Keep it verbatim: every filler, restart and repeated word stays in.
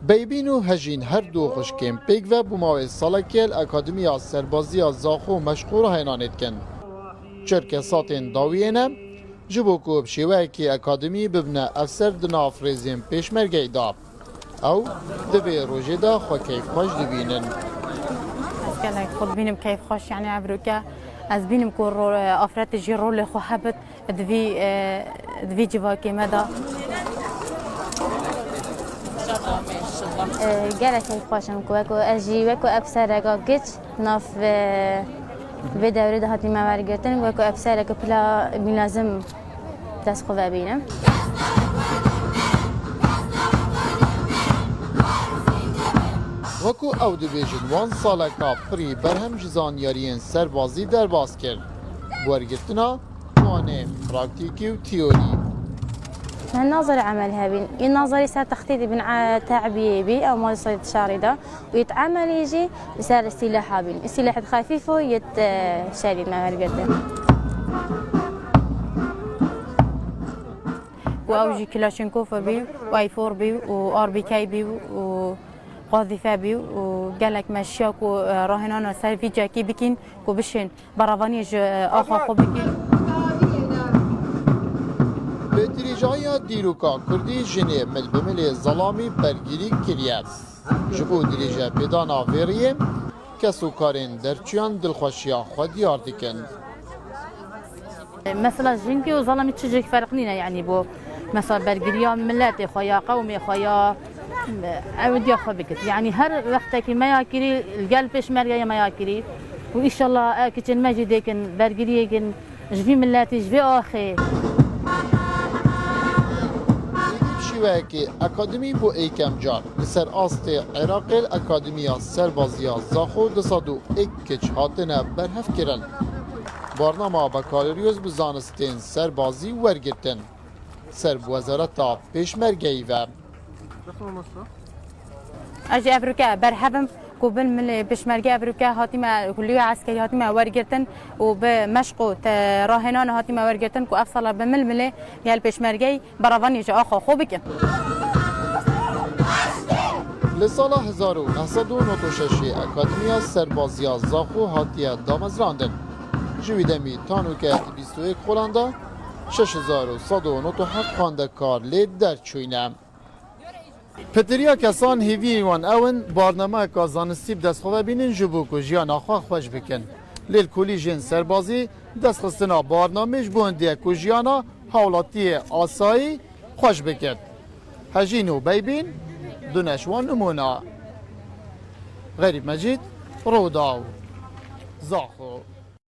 Beybîn û Hejîn her du xwişkên pêk ve bû mawê salekê li Akademiya Serbaziya Zaxo meşq û rahênanê dikin. Çirke satên dawiyê ne, ji bo ku bi şêweyekî akademî bibine efser di nav rêzên pêşmergeyê de. Ew di vê rojê de xwe keyfxweş dibînin. Ez gelek xwe dibînim keyfxweş, yani evroke ez bînim ku ro-, afretê jî rolê xwe hebit. Di vî, e, di vî civakê me de. E, gelek keyfxweş im ku weko ez jî weko efsereka giç nav, e, vê dewrê de hatî me wergirtin, weko efsereke pila mîlazim dest xwe vebînim. Wekû ew dibêjin, wan saleka pirî berhem ji zanyariyên serbazî derbas kir. Wergirtina Wanê praktîkî û teorî. Me nazarê emel hebîn. Ê nazarê ser textê dibîn, e, te'biyê bî, ew mal ser şarî de. Û yê emelî jî li ser sîleha bîn. Sîlehê xefîf û yê, e, şerî me wergirtin. Û ew jî Kilaşînkov bî, û A four bî, û R B K bî, û qazîfe bî, û gelek me şiya ku, e, rahênana ser vî cekî bikin, ku bişên. Berevaniyê ji, e, axa xwe bike. Bi dirêjahiya dîroka kurdî jinê mil bi milê zelamî bergirî kiriye. Ji bo dirêjepêdana vê riyê, kes û karên derçûyan dilxweşiya xwe diyar dikin. Mesela jinkê û zelamî çi jêk ferq nîne, yanî bo mesela bergiriya miletê xwe ya qewmê xwe ya ew diya xwe bikit. Yanî her wextekî me ya kirî li gel pêşmergeyê me ya kirî û înşallah ew kiçên me jî dêkin bergiriyê kin ji vî miletî, ji vê axê. Êdî bi şêweyekê akademî bo êkem car li ser astê Iraqê li Akademiya Serbaziya Zaxo du sed û yek kiç hatine berhevkirin. Barnama bakaloryoz bi zanistên serbazî wergirtin ser bi Wezareta Pêşmergeyî ve. Ez jî evroke berhev im ku bin milê pêşmerge evroke hatîme, kulîya eskerî hatîme wergirtin û bi meşq û te-, rahênan hatîme wergirtin ku ev sala bi mil milê gel pêşmergeyî berevanî ji axa xwe bikin. Li sala hezar û neh sed û nod û şeş Akademiya Serbaziya Zaxo hatiye damezrandin. Ji wî demî ta nûke di bîst û yek xolan de şeş hezar û sed û nod û heft xwendekar lê derçûyne. Pitiriya kesan hêviyên wan ew in, barnameyeka zanistî bi dest xwe ve bînin ji bo ku jiyana xwe xweş bikin. Lê li kolîjên serbazî destxistina barnamê ji bo hindê ye ku jiyana hawlatiyê asayî xweş bikin. Hejîn û Beybîn, du neşwan nimûna. Xerîb Mecîd, Rûdaw, Zaxo.